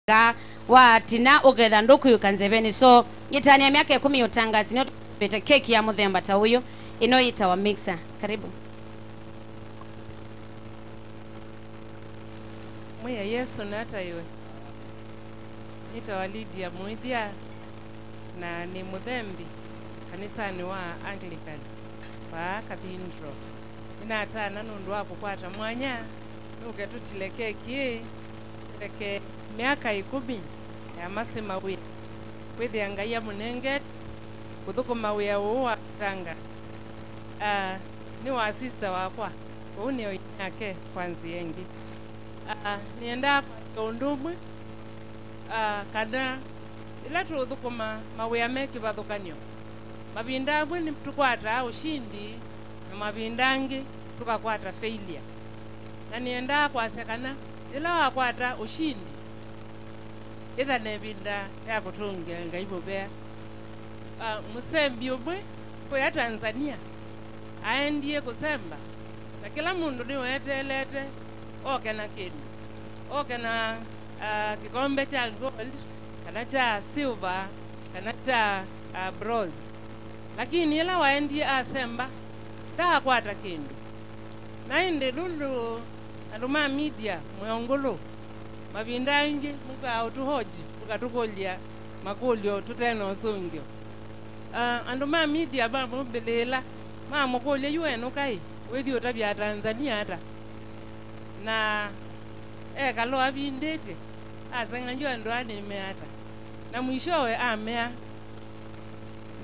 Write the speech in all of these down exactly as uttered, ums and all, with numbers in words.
Ngaa wa tina ũketha ndũkũyũka nzeveni. So, nyitanĩa myaka ĩkũmi ya ũtangaasi nĩyo tũvĩte keki ya mũthemba ta ũyũ. Ĩno yĩtawa mixer. Karibu. Mwĩe Yesũ nataĩwe. Nĩtawa Lydia Mũĩthya, na nĩ mũthembi kanisanĩ wa Anglican vaa Cathedral. Nĩnatana nũndũ wa kũkwata mwanya nũke tũtile keki ĩĩ, tũselekeele myaka ĩkũmi ya Mercy Mawĩa, kwĩthĩa Ngai amũnengete kũthũkũma wĩa ũũ wa kũtanga. Ah, nĩ wa sister wakwa, ũu nĩ oinĩ yake kwa nzĩa ĩngĩ. Ah, nĩendaa kwasya ũndũ ũmwe, ah, kana yĩla tũũthũkũma mawĩa me kĩvathũkany'o, mavinda amwe nĩtũkwataa ũsindi na mavinda angĩ tũkakwata failure. Na nĩendaa kwasya kana yĩla wakwata ũsindi, ĩtha na ĩvinda ya kũtũngĩa Ngai mũvea. Ah, mũsembi ũmwe kũya Tanzania aendie kũsemba, na kĩla mũndũ nĩweteelete oke na kĩndũ, oke na, ah, kĩkombe kya gold, kana kya silver, kana kya, ah, bronze. Lakini ĩla waendie asemba, ndaakwata kĩndũ. Na ĩndĩ nũndũ andũ ma media mwĩ o ngũlũ, mavinda aingĩ mũkaa ũtũhoji, mũkatũkũlya makũlyo tũte na ũsũngĩo. Ah, andũ ma media mamũmbĩlĩĩla, mamũkũlya, "Yu enũka ĩ, wĩthi ũtavya Atanzania ata?" Na ekala o avindĩtye, aseng'a, "Yu andũ aa nĩmeata?" Na mwishowe amea,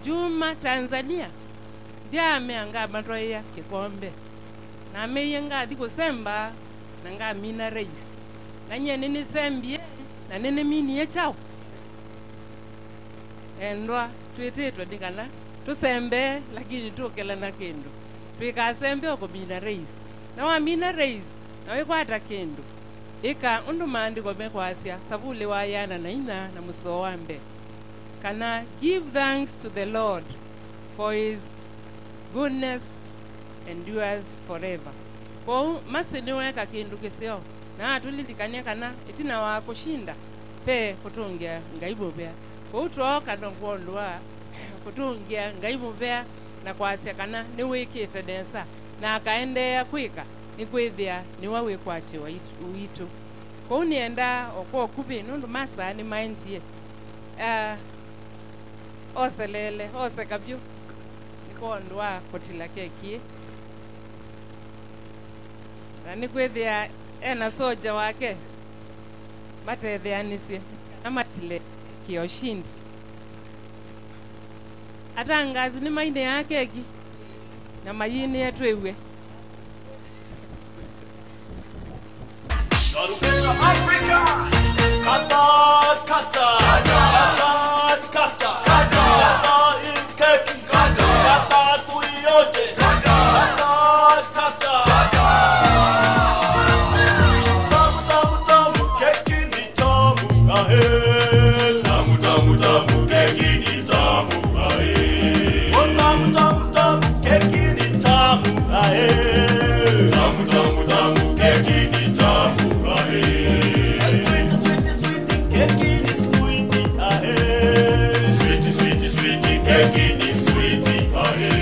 "Ndyuma Tanzania, ndyaamea ngamatwaĩa kĩkombe. Nameie ngathi kũsemba na ngamina race. Na nyie nĩnĩsembie na nĩnĩminie kyaũ?" Endwa, twĩtĩtwe nĩ kana tũsembee, lakini tũkĩle na kĩndũ. Tũikasembe o kũmina race. Na wamina race, na wĩkwata kĩndũ, ĩka ũndũ maandĩko mekwasya, Savulĩ wa ĩana na inya na mũsoo wa mbee, kana, "Give thanks to the Lord, for his goodness endures forever." Kwoou Mercy nĩweeka kĩndũ kĩseo, na atũlilikany'a kana ĩtina wa kũshinda, ve kũtũngĩa Ngai mũvea. Kwoou twooka na kwondũ wa kũtũngĩa Ngai mũvea na kwasya kana nĩwĩkĩte nesa, na akaendeea kwĩka, nĩkwĩthĩa nĩwe wĩkwatyo wait-, witũ. Kwoou nĩendaa o kwa ũkuvĩ, nũndũ masaa nĩmaendie. Ah, oseleele, oseka vyũ, nĩ kwondũ wa kũtila keki ĩ. Na nĩkwĩthĩa e na soja wake, matetheanĩsye kana matile keki ya ũshindi. Atangaasi nĩmainĩaa keki na mayinĩe twĩw'e. Tarumbeta Africa. Kata, kata. Kata, kata. Kata, keki. Kata, kata, tuionje. Kata, kata. Tamu, tamu, tamu, keki ni tamu, ahe. Tamu, tamu, tamu, keki ni tamu, ahe. Oh, tamu, tamu, tamu, keki ni tamu, ahe. Tamu, tamu, tamu, keki ni tamu, ahe. Sweet, sweet, sweet, keki ni sweet, ahe. Sweet, sweet, sweet, keki ni sweet, ahe.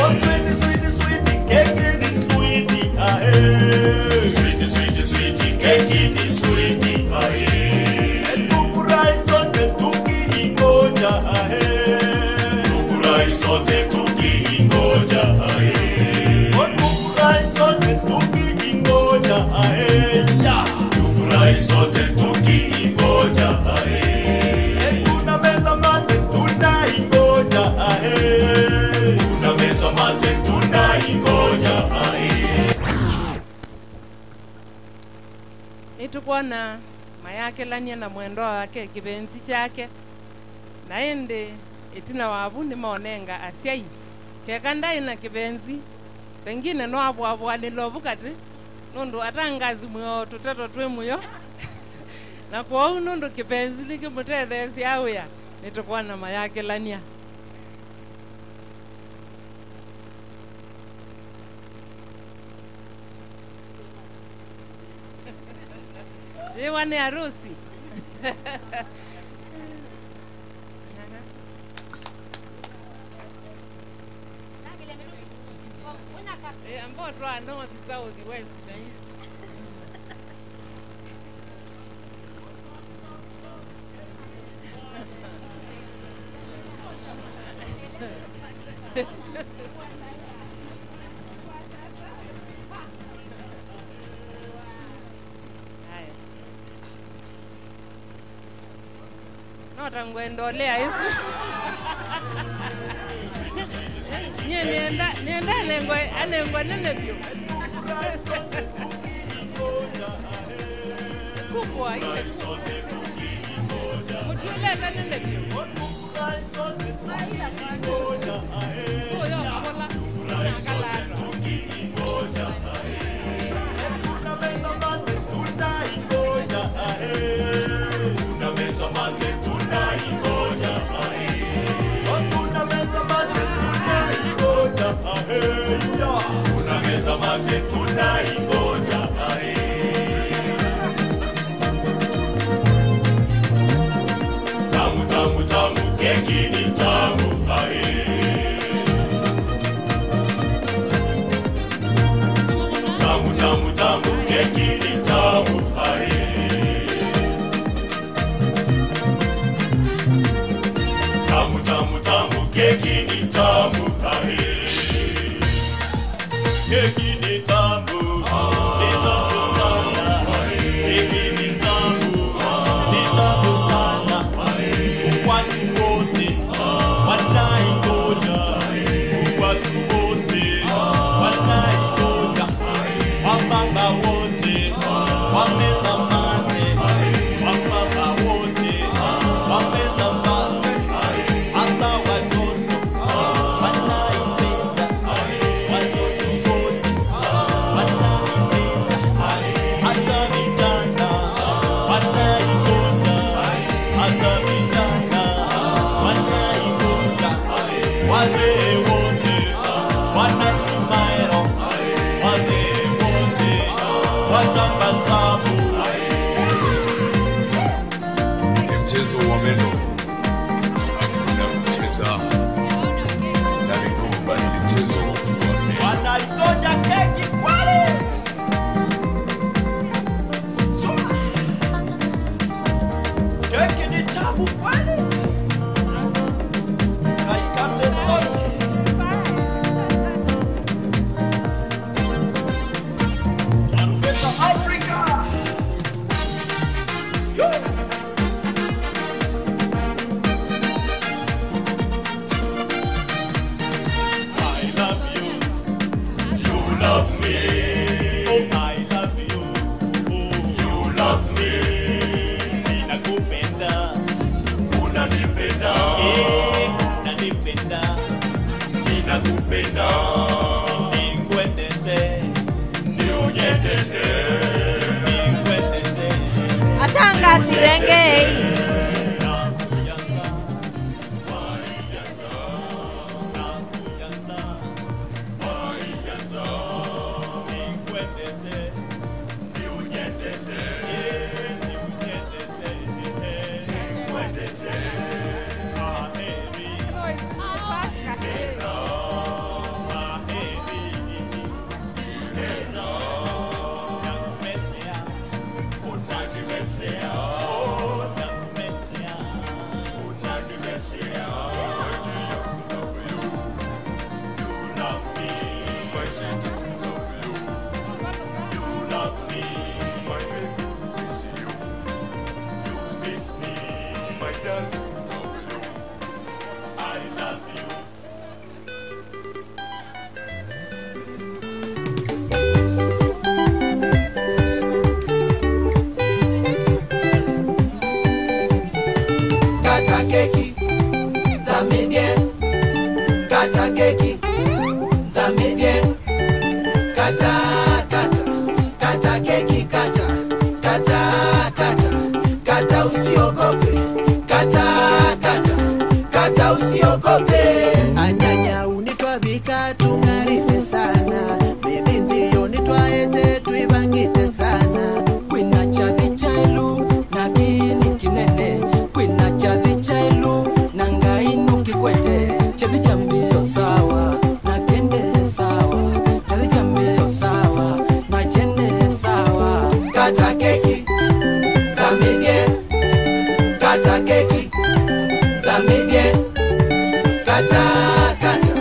Oh, sweet, sweet, sweet, keki ni sweet, ahe. Sweet, sweet, sweet, keki ni sweet, ahe. Tufurahi sote tukiingoja, ahe. Tufurahi sote tukiingoja, ahe. Oh, tufurahi sote tukiingoja, ahe. Yeah. Tufurahi sote tukiingoja, ahe. Eh, tunameza mate, tunaingoja, ahe. Tunameza mate, tunaingoja, ahe. Nĩtũkwona mayakĩlany'a na mwendwa wake kĩvenzi kyake, na ĩndĩ ĩtina wa vu nĩmonenga asyai. Keka ndaĩ na kĩvenzi, pengine no avũavũanĩle ovu katĩ, nũndũ atangaasi mwĩ o tũteto twĩ mũyo. Na kwoou nũndũ kĩvenzi nĩkĩmũtetheesyaa wĩa, nĩtũkwona mayakĩlany'a. Yĩwa nĩ arusi. Eh, ambao twa north, south, west na east. Haya. No ta ngwenda ũlea ĩsu. Nyie nĩenda, nĩenda anengwe, anengwe nene vyũ. Kubwa ile. Mũtiũleta nene vyũ. Ũyũ ũkabola, na akalata. Tunameza mate, tunaingoja, ae. Tunameza mate, tunaingoja, ae. Tunameza mate, tunaingoja, ae. Tamu, tamu, tamu, keki ni tamu, ae. Tamu, tamu, tamu, keki ni tamu, ae. Tamu, tamu, tamu, keki ni tamu, ae. Keki ni tamu, ni tamu sana. Keki ni tamu, ni tamu sana. Kwa wote wanaingoja, watu wote wanaingoja, wamama wote wameza mate, wamama wote wameza mate, hata watoto wanaipenda, watoto wote wanaipenda, hata vijana wanaingoja, hata vijana wanaingoja. Wazee wote wana smile, wazee wote watabasamu. Ni mchezo wa meno, hakuna kucheza na miguu, bali ni mchezo wa meno. Wanaingoja keki kweli. Keki ni tamu kweli. Kaikate sote. Tarumbeta Afrika. Yo. I love you. You love me. Oh, I love you. Oh, you love me. Ninakupenda. Unanipenda. Eh, unanipenda. Ninakupenda. Ningwendete. Niunyendete. Ningwendete. Atangasirengei. Nakuyanza. Kata keki, nzamĩthye. Kata keki, nzamĩthye. Kata, kata, kata keki, kata, kata, kata, kata, usiogope. Kata, kata, kata, usiogope. Anyanya unitwa vika tung'arĩte sana. Mĩthĩnzĩo nĩtwaete twĩvangĩte sana. Kwĩna kyathĩ kya ĩlu na kĩĩ nĩ kĩnene. Kata keki, zamidye, kata, kata,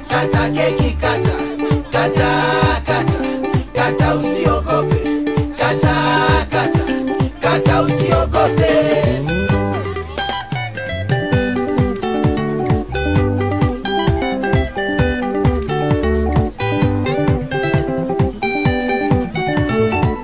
kata keki, kata, kata, kata, kata, usiogope, kata, kata, kata, usiogope.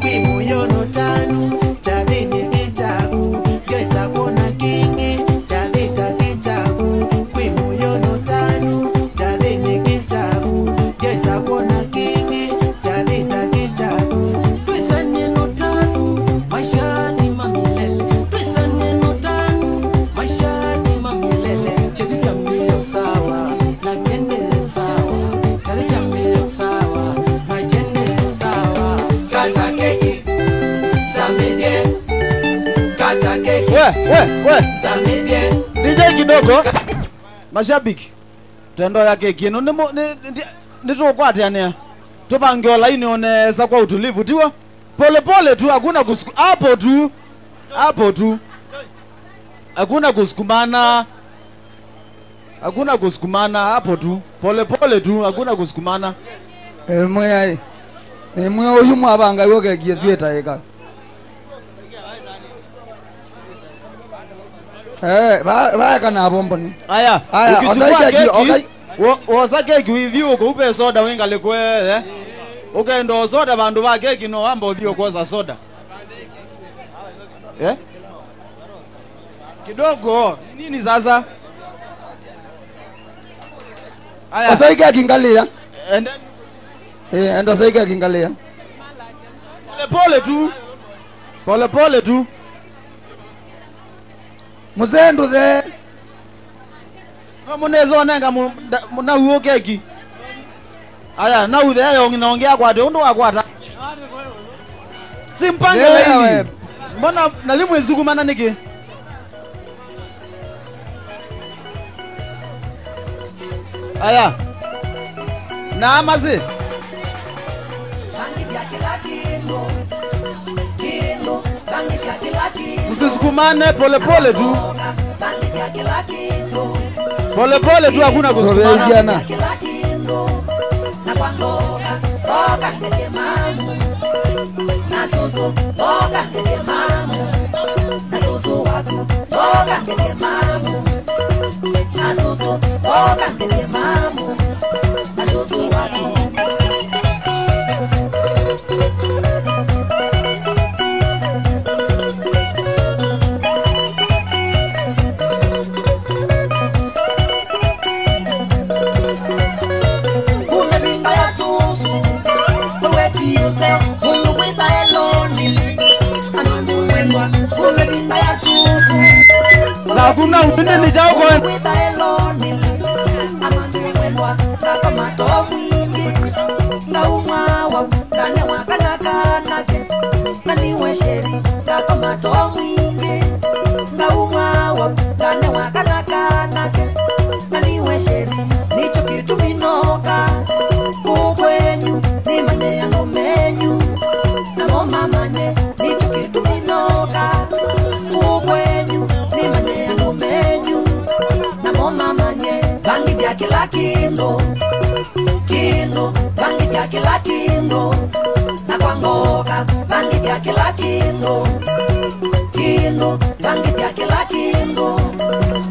Kwĩ mũyo nũtanu, kyathĩnĩ kĩ kyaku, ngesa kwona kĩngĩ, kyathĩ ta kĩ kyaku. Kwĩ mũyo nũtanu, kyathĩnĩ kĩ kyaku, ngesa kwona kĩngĩ, kyathĩ ta kĩ kyaku. Twĩsanie nũtanu, maisha ti ma milele. Twĩsanie nũtanu, maisha ti ma milele. Kyathĩ kya mbio sawa, na kyende sawa. Kyathĩ kya mbio sawa, na kyende sawa. Kata keki, zamidye. Kata keki, we, we, we, zamidye. D J kidogo. Mashabiki, twenda ya keki ĩno. Nĩ mu-, nĩ, nĩ, nĩtũkwatanĩa. Tũpange o laini o nesa kwa utulivu, tiw'o? Pole pole tu, hakuna kusuku-, hapo tu. Hapo tu. Hakuna kusukumana. Hakuna kusukumana, hapo tu. Pole pole tu, hakuna kusukumana. Eh, mwĩai. Nĩ mwĩ ũyu mwavanga iwo keki ĩsu ĩtaĩka. Eh, va-, vaeka na vomboni. Aya, aya, ũkĩchukua osai keki, keki, okai- wo-, wosa keki wĩthi ũkũu ve soda wĩngalĩkwe, eh? Ũkenda o soda vandũ va keki, no wamba ũthi ũkwosa soda. Eh? Kidogo, ni nini sasa? Aya. Osai keki ngalĩa. Ende. Eh, enda osai keki ngalĩa. Pole pole tu. Pole pole tu. Mzee ndũthe. No mũnezonenga mu-, nda-, mu-, nau keki. Aya, nau the yo ng'ina ũngĩ akwate ũndũ wakwata. Simpange laini. Mbona na thimũ ĩsukumana nĩkĩ? Aya. Na amasi. Msisukumane, pole pole tu. Pole pole tu, hakuna kusukumana. Kũvĩĩsyana. Kumbe vimba ya susu, wewe ti use, mundu kwitha eloni. Andu mwendwa, kumbe vimba ya susu. Na kuna utini ni jao kwa. Kwitha eloni. Andu mwendwa, ngakoma to mwingi. Ngaumwa wau, ngane wa kana kanake. Na niwe sheri, ngakoma to mwingi. Ngaumwa wau, ngane wa kana kanake. Na niwe sheri, nĩkyo kĩtumi nooka kũũ kwenyu, nĩmanye andũ menyu, namo mamanye. Nĩkyo kĩtumi nooka kũũ kwenyu, nĩmanye andũ menyu, namo mamanye. Vangithya kĩla kĩndũ, kĩndũ, vangithya kĩla kĩndũ, na kwa ngooka, vangithya kĩla kĩndũ, kĩndũ, vangithya kĩla kĩndũ,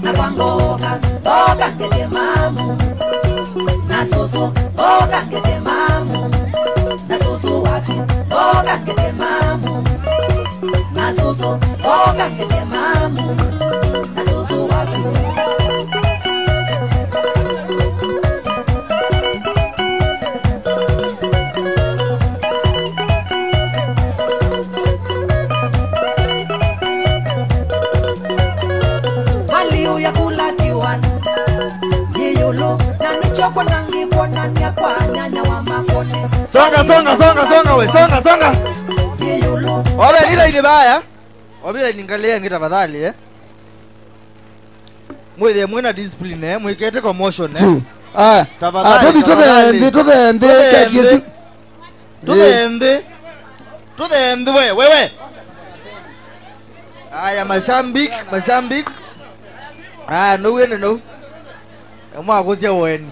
na kwa ngooka, ngooka ngete mamu, na susu, ngooka ngete mamu, na susu waku, ngooka ngete mamu, na susu, ngooka ngete mamu, na susu waku. Value ya kula kiwani yĩ ĩũlũ, na nĩkyo kwona ngĩkwonany'a kwa nyanya wa makoni. Songa, songa, songa, songa, we, songa, songa. Yĩ ĩũlũ. Obe lila ili baya. Obe lila ngalea ngi tafadhali, eh. Mwĩthĩe mwĩna discipline, eh, mwĩkete commotion, eh. True. Aya. Tafadhali, ah, tũthi, tũthi, tafadhali. Nthĩ, tũthi, nthĩ, tũthi, keki nthĩ. Ĩsu. Tũthi, eh, nthĩ. Tũthi, nthĩ, we, we, we. Aya, mashabiki, mashabiki. Aya, nũu ĩndĩ nũu. Mwakũsya ũeni.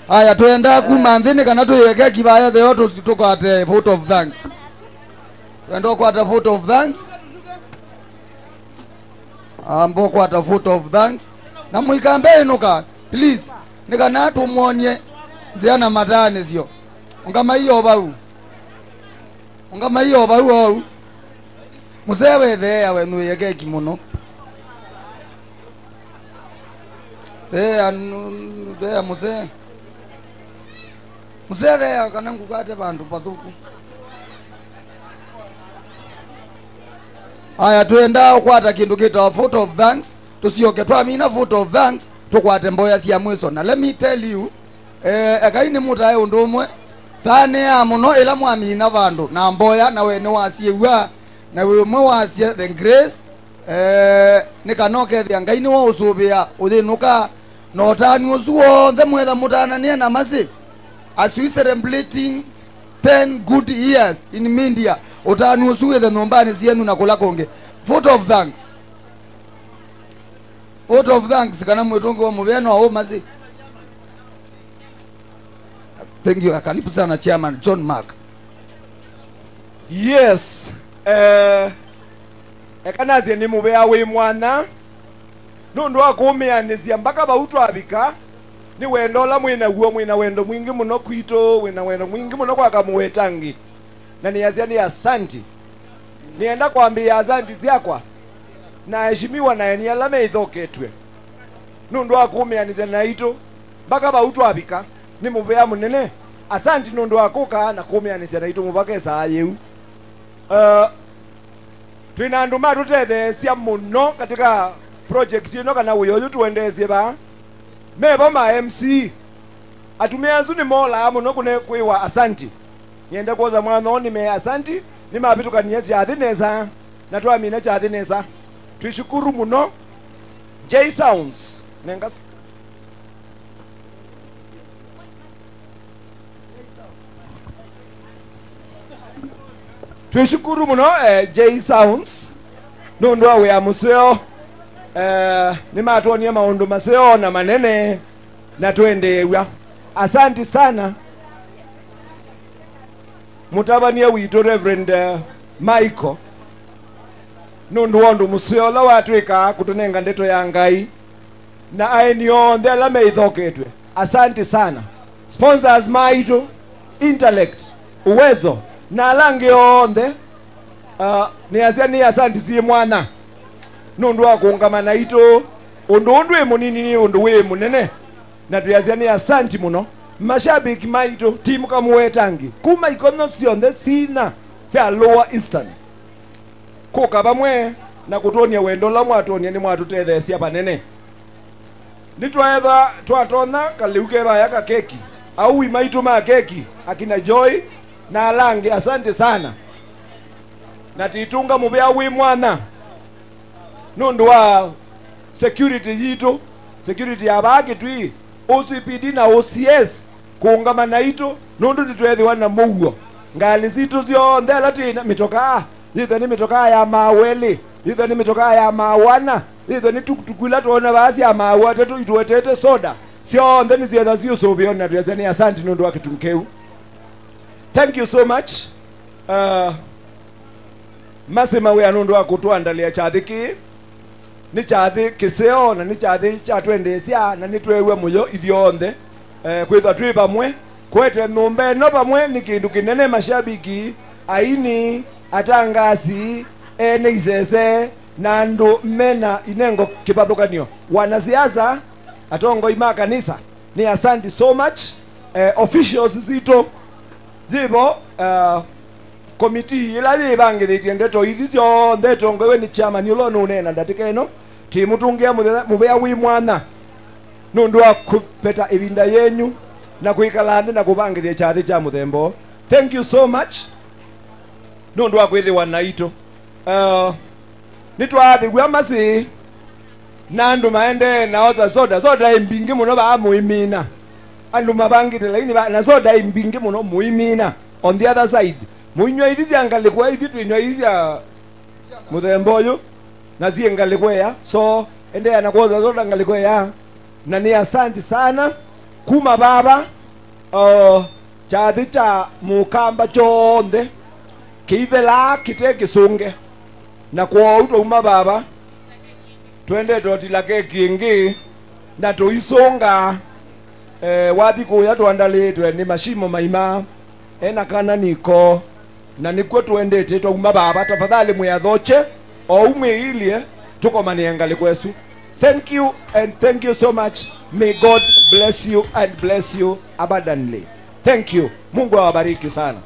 Aya, twendaa kuma nthĩ nĩ kana tũyĩe keki vaya theo tũ-, tũkwate vote of thanks. Twenda ũkwata vote of thanks. Amba ũkwata vote of thanks. Na mũikambe ĩnũka, please. Nĩ kana tũmwony'e nzĩa na mataanĩsyo. Ũngamai o vau. Ũngamai o vau ou. Mũsee wetheea we nũĩe keki mũno. Theea nũ-, theea mũsee. Mũsee theea kana ngũkwate vandũ vathũku. Aya, twendaa ũkwata kĩndũ kĩtawa vote of thanks. Tũsyoke twamina vote of thanks, tũkwate mboya sya mwĩso. Na let me tell you, eh, ekai nĩmũtae ũndũ ũmwe. Tanĩaa mũno ĩla mwamina vandũ na mboya, na we nĩwasyĩw'a, na wĩ ũmwe wasya the grace, eh, nĩ kana ũkethĩa Ngai nĩwaũsũvĩa ũyĩnũka. Na ũtanu ũsu w'onthe mwetha mũtananĩe na masĩ, as we celebrating ten good years in media, ũtanu ũsu wĩthe nyũmbanĩ syenyu na kũla kũngĩ. Vote of thanks. Vote of thanks, kana mwĩtũngĩ wa mũvea no aũmasĩ. Thank you. Karibu sana, Chairman John Mark. Yes. Eh, eka nasye nĩ mũvea wĩ mwanya nũndũ wa kũũmĩanĩsya mbaka vau twavika. Nĩ wendo ũla mwĩ naw'o, mwĩ na wendo mwingĩ mũno kwitũ, wĩ na wendo mwingĩ mũno kwa Kamũetangi. Na nĩasya nĩ asanti. Nĩenda kwambĩĩa asanti syakwa na aheshimiwa na eni ala meithoketw'e nũndũ wa kũũmĩanĩsya naitũ mbaka vau twavika. Nĩ mũvea mũnene. Asanti nũndũ wa kũka na kũũmĩanĩsya naitũ mũvaka ĩsaa yĩu. Uh, twĩ na andũ matũtetheesya mũno katika project ĩno kana wĩa ũyũ tũendeesye vaa. Mevo ma M C. Atumĩa asu nĩmolaa mũno kũne kwĩwa asanti. Nĩende kwosa mwanya ũũ nĩmee asanti, nĩmavĩtũkanie kyathĩ nesa, na twamina kyathĩ nesa. Twĩshukuru mũno. J Sounds. Nenga s-, twĩshukuru mũno, eh, J Sounds, nũndũ wa wĩa mũseo. Eh, nĩmatwonie maũndũ maseo na manene. Na twendeew'a. Asanti sana. Mũtavany'a witũ Reverend, eh, Michael, nũndũ wa ũndũ mũseo ũla watwĩkaa kũtũnenga ndeto ya Ngai, na aeni onthe ala meithoketw'e. Asanti sana. Sponsors maitũ, Intellect, Uwezo, na ala angĩ onthe. Ah, nĩasya nĩ asanti syĩ mwanya nũndũ wa kũũngama naitũ. Ũndũ ũũ ndwĩ mũnini, nĩ ũndũ wĩ mũnene, na twĩasya nĩ asanti mũno. Mashabiki maitũ, Team Kamũetangi, kuma ikonyo syonthe sinya sya Lower Eastern, kũka vamwe na kũtwony'a wendo ũla mwatwony'a, nĩmwatũtetheesya vanene. Nĩtwaetha twatonya kalĩu ke vaya ka keki. Aui maitũ ma keki, akina Joy na ala angĩ, asante sana. Na tĩtũnga mũvea wĩ mwanya nũndũ wa security yitũ, security ya vaa Kĩtui, O C P D na O C S kũũngama naitũ, nũndũ nĩtweethĩwa na mũuo. Ngalĩ sitũ syonthe ĩla twĩ na mĩtokaa, yĩthwe nĩ mĩtokaa ya maaũ elĩ, yĩthwe nĩ mĩtokaa ya maaũ ana, yĩthwe nĩ tukutuku ila twoona vaa sya maaũ atatũ itũetete soda, syonthe nĩsyetha syĩ ũsũvĩonĩ, na twĩasya nĩ asanti nũndũ wa kĩtumi kĩu. Thank you so much. Uh, Masĩ mawĩa nũndũ wa kũtũandalĩa kyathĩ kĩĩ. Nĩ kyathĩ kĩseo na nĩ kyathĩ kyatwendeesya, na nĩtweew'a mũyo ithyonthe, eh, kwĩthwa twĩ vamwe, kũete nyũmba ĩno vamwe nĩ kĩndũ kĩnene. Mashabiki, aini, atangasi, ene isese, na andũ mena inengo kĩvathũkanyo, wanasiasa, atongoi ma kanisa. Nĩ asanti so much. Eh, officials sitũ yĩvo, eh, committee ĩla yĩvangĩthĩtye ndeto ithi syonthe ĩtongoew'e nĩ chairman ũla ũnũũneena ndatĩka ĩno. Tĩmũtũngĩa mũthenya, mũvea wĩ mwanya nũndũ wa kũveta ĩvinda yenyu na kwĩkala nthĩ na kũvangĩthya kyathĩ kya mũthemba ũũ. Thank you so much nũndũ wa kwĩthĩwa naitũ. Uh, nĩtwaathĩw'a masĩ na andũ maendee na osa soda. Soda ĩ mbingĩ mũno vaa mũimina. Andũ mavangĩte laini vaa, na soda ĩ mbingĩ mũno mũimina. On the other side, mũinyw'a ithi sya ngalĩko, ithi twĩnyw'a ithi sya mũthemba ũyũ, na syĩ ngalĩko ĩya. So, endeea na kwosa soda ngalĩko ĩya. Na nĩ asanti sana. Kuma vava, o, kyathĩ kya mũkamba kyonthe kĩithelaa kĩte kĩsũnge. Na kwoou twauma vava, twendete ũtila keki ĩngĩ, na tũisũnga, eh, wathi kũya twandalĩtwe nĩ Mashimo Maima, ena kana niko, na nĩkw'o tũendete twauma vava. Tafadhali mwĩathokye, ou mwĩilye, tũkomanĩe ngalĩko ĩsu. Thank you and thank you so much. May God bless you and bless you abundantly. Thank you. Mungu awabariki sana.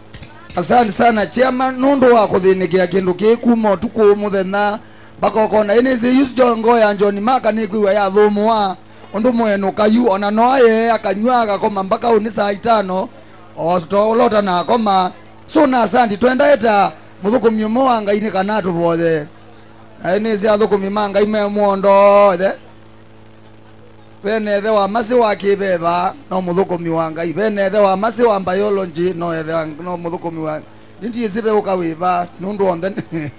Asante sana, chairman, nũndũ wa kũthĩnĩkĩa kĩndũ kĩĩ kuma ũtukũ mũthenya mpaka ũkona. Ĩnĩsĩ yu syo ngoo ya John Mark nĩkwĩw'a yathũmũa ũndũ mũenũka yu, ona no aye akanywa agakoma mpaka ũnĩ saa itano, o tolota na akoma. So, na asanti, twenda ĩta mũthũkũmi ũmwe wa Ngai nĩ kana atũvoye. Na ĩnĩsĩ athũkũmi ma Ngai me mũondo othe. Ve na ĩthe wa Masi wa kĩveva, no mũthũkũmi wa Ngai. Ve na ĩthe wa Masi wa biology, no ĩthe wa, no mũthũkũmi wa. Nĩndiĩsĩ ve ũka wĩva, nũndũ onthe nĩ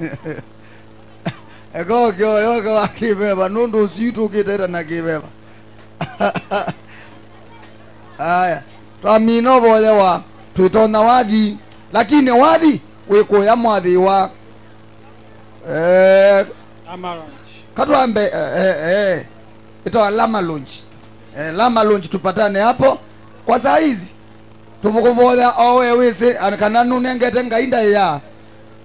eka ũkĩoya ũka wa kĩveva, nũndũ ũsu tũkĩte ĩta na kĩveva. Aya, twamina ũvoyewa, twĩtonya wathi, lakini wathi wĩkũya mwathĩwa. Eh, Amaranth. Katwambe, eh, eh, eh. Itawa Lama Lounge. Eh, Lama Lounge tupatane hapo. Kwa saa hizi, tũmũkũvoya o we wĩsĩ, an-, kana nũnengete Ngai ndaĩa.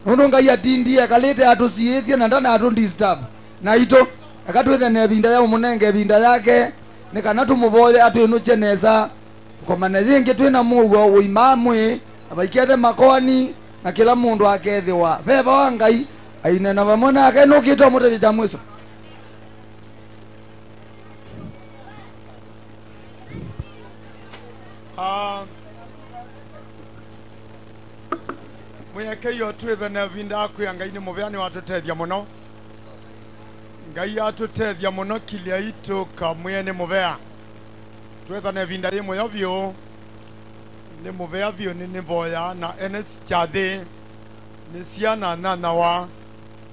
Nũndũ Ngai atindie, ekalĩte atũsiĩĩsye na ndanatũ disturb. Naitũ, eka twĩthane ĩvinda ya ũmũnenge ĩvinda yake, nĩ kana tũmũvoye atwĩnũkye nesa. Tũkomane yĩngĩ twĩ na mũuo ũima mwĩ, na vaikethe makoani, na kĩla mũndũ akethĩwa veva wa Ngai, ainena vamwe nake. Nũkĩte ũmũtavya kya mwĩso. Ah, mwĩekei o twĩthane ĩvinda ya kwĩa Ngai nĩ mũvea, nĩwatũtethya mũno. Ngai atũtethya mũno, kĩlya itũ kamwĩe nĩ mũvea. Twethane ĩvinda yĩ mũyo vyũ, nĩ mũvea vyũ, nĩ nĩvoyaa, na ene kyathĩ nĩ syana nyanyawa,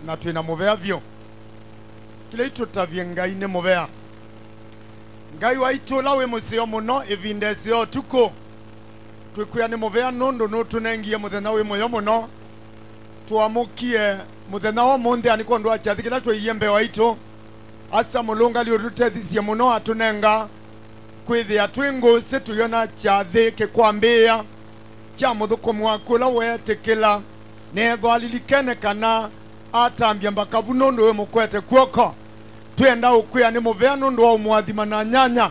na twĩ na mũvea vyũ. Kĩlya itũtavye Ngai nĩ mũvea. Ngai waitũ ũla wĩ mũseo mũno, ĩvinda ĩseo ũtukũ, twĩkwĩa nĩ mũvea nũndũ nũtũnengie mũthenya wĩ mũyo mũno. Twamũkie mũthenya wa ũmũnthĩ, nĩ kwondũ wa kyathĩ kĩla twaiie mbee waitũ. Asa mũlũngali ũtũtethisye mũno, atũnenga kwĩthĩa twĩ ngũsĩ tũyona kyathĩ kĩkwambĩĩa kya mũthũkũmi waku ũla weetĩkĩla, neethwa alilikene kana atambya mbakavu nũndũ wĩ mũkwete kw'oko. Twĩenda ũkwĩa nĩ mũvea nũndũ wa ũmũathima na nyanya.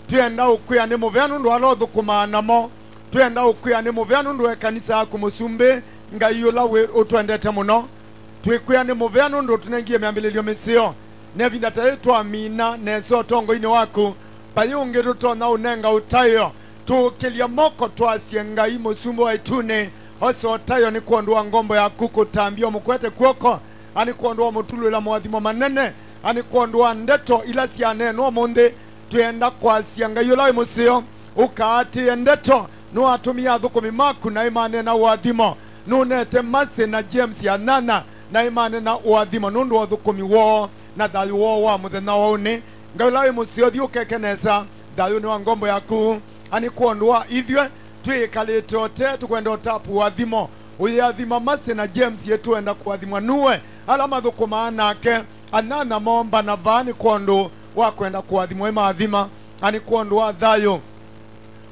Twĩenda ũkwĩa nĩ mũvea nũndũ wa ala ũthũkũmaa namo. Twĩenda ũkwĩa nĩ mũvea nũndũ wa ĩkanisa yaku, mũsumbĩ, Ngai ũla wĩ ũtwendete mũno. Twĩkwĩa nĩ mũvea nũndũ ũtũnengie myambĩlĩlyo mĩseo. Na ĩvinda ta yĩĩ twamina nesa ũtongoinĩ waku, vayĩ ũngĩ tũtonya ũnenga ũtaĩo. Tũũkĩlya moko twasye, Ngai, mũsumbĩ wa ĩtunĩ, osa ũtaĩo nĩ kwondũ wa ngombo yaku kũtambya ũmũkwete kw'oko, a nĩ kwondũ wa mũtulũĩla moathimo manene, a nĩ kwondũ wa ndeto ila syaneenwa ũmũnthĩ. Twĩenda kwasya, Ngai ũla wĩ mũseo, ũkaatĩĩe ndeto. Nĩwatũmie athũkũmi maku naĩ maneena ũathimo. Nũnete Mercy na James anyanya naĩ maneena ũathimo nũndũ wa ũthũkũmi woo na thayũ woo wa mũthenya wa ũnĩ. Ngai ũla wĩ mũseo, thi ũkeke nesa thayũnĩ wa ngombo yaku. A nĩ kwondũ wa ithyĩ twĩkalĩte ũtee, tũkwenda ũtapu ũathimo. Ũyĩathima Mercy na James, ĩtwenda kũathimwa nuwe. Ala mathũkũmaa nake, anyanya mombana vaa nĩ kwondũ wa kwenda kũathimwa ĩ maathima, a nĩ kwondũ wa thayũ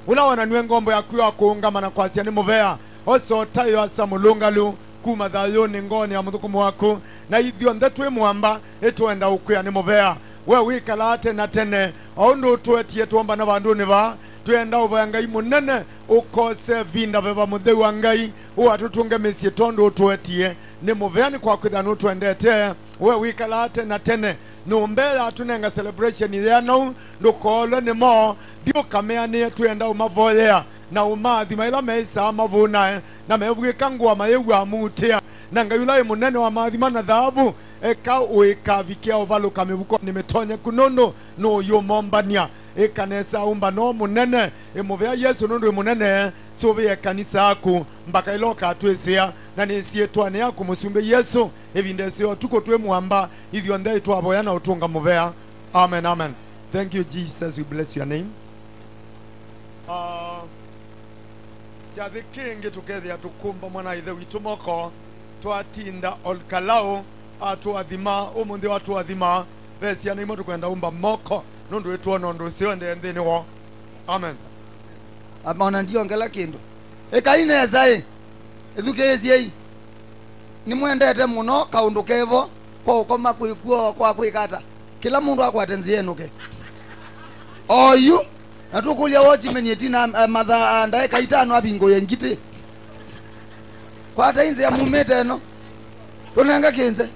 ũla wonanw'e ngombo yaku ya kũũngama na kwasya nĩ mũvea. Osa ũtaĩo, Asa mũlũngalu, kuma thayũnĩ ngoonĩ ya mũthũkũmi waku. Na ithyonthe twĩ mũamba, ĩtwenda ũkwĩa nĩ mũvea. We wĩkalaa tene na tene, o ũndũ ũtũetie twombana vandũnĩ vaa. Twĩenda ũvoya Ngai mũnene ũkose ĩvinda veva mũtheu wa Ngai ũatũtũnge mĩsyĩ tondũ ũtũetie. Nĩ mũvea nĩ kwa kwĩthĩa nũtwendete. We wĩkalaa tene na tene. Nyũmba ĩla atũnenga celebration yĩana ũu, ndũkoolwe nĩmo. Thi ũkameanĩe, twĩenda ũmavoyea na ũmaathima ĩla meĩsaa mavũnae na mevw'ĩka ngũa mayĩw'aa muutĩa. Na Ngai ũla wĩ mũnene wa maathima na thaavu, eka ũikavikĩa ũvalũka mĩvukonĩ mĩtonyeku nũndũ nũũyũmombany'a. Ĩka nesa ũmbano mũnene, ĩmũvea Yesũ nũndũ wĩ mũnene. Sũvĩa ĩkanisa yaku. mbaka ĩla ũkatwĩsĩa, na nĩ syĩtwanĩ yaku Mũsumbĩ Yesũ, ĩvinda ĩseo ũtukũ twĩ mũamba, ithyonthe twavoya na ũtũnga mũvea. Amen, amen. Thank you, Jesus. We bless your name. Uh, kyathĩ kĩngĩ tũkethĩa tũkũmba mwana ĩthe witũ moko, twatinda Olkalau atũathima, ũmũnthĩ watũathima, ve syana imwe tũkwenda ũmba moko, nũndũ ĩtwona ũndũ ũseo ndee nthĩnĩ woo. Amen. Ama ona ndiongela kĩndũ. Ĩkai nesa ĩ. Ĩthukĩĩsyei. Nĩmwendete mũno kaũndũ kevo kwa ũkoma kwĩkw'o kwa kwĩka ata. Kĩla mũndũ akwate nzĩa ĩnũke. Oyu, na tũkũlya watchman ĩtina, eh, mathaa, ndaĩka itano avingũe ngitĩ. Kwatai nzĩa mumĩte ĩno. Tũnenge kĩnze.